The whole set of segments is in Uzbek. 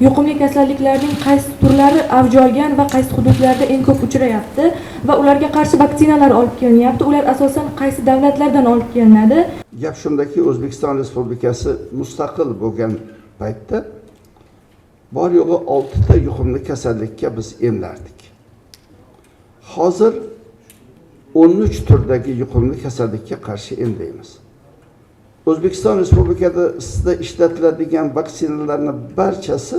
Yuqumli kasalliklarning qaysi turlari avj olgan va qaysi hududlarda eng ko'p uchrayapti va ularga qarshi vaksinalar olib kelinyapti? Ular asosan qaysi davlatlardan olib kelinadi? Gap shundaki, O'zbekiston Respublikasi mustaqil bo'lgan paytda bor yo'g'i 6 ta yuqumli kasallikka biz emlardik. Hozir 13 turdagi yuqumli kasallikka qarshi emlaymiz. O'zbekiston Respublikasida ishlatiladigan vaksinalarni barchasi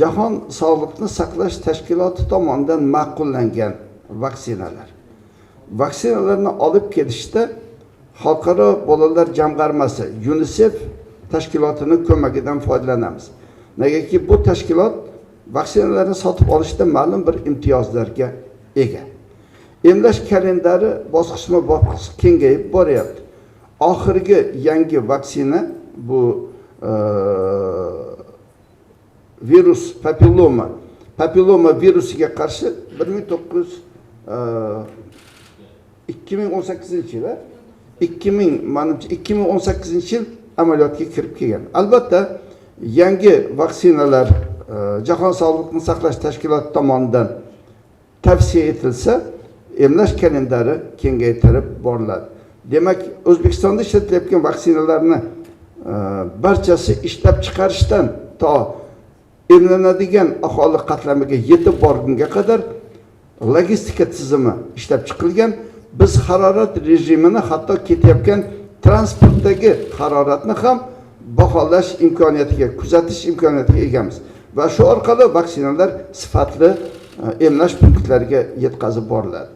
Jahon sog'liqni saqlash tashkiloti tomonidan ma'qullangan vaksinalar. Vaksinalarni olib kelishda Xalqaro bolalar jamg'armasi, YUNISEF tashkilotini ko'magidan foydalanamiz. Negaki bu tashkilot vaksinalarni sotib olishda ma'lum bir imtiyozlarga ega. Emlash kalendari bosqichma bosqich kengayib boryapti. Oxirgi yangi vaksina bu virus papilloma virusiga qarshi 1900, 2018-yil, 2000, manimcha, 2018-yil amaliyotga kirib kelgan. Albatta, yangi vaksinalar Jahon sog'liqni saqlash tashkiloti tomonidan tavsiya etilsa, emlash kalendari kengaytirib boriladi. Demak, O'zbekistonda ishlatilayotgan vaksinalarni barchasi ishlab chiqarishdan to emlanadigan aholi qatlamiga yetib borgunga qadar logistika tizimi ishlab chiqilgan. Biz harorat rejimini, hatto ketayotgan transportdagi haroratni ham baholash imkoniyatiga, kuzatish imkoniyatiga egamiz va shu orqali vaksinalar sifatli emlash punktlariga yetkazib boriladi.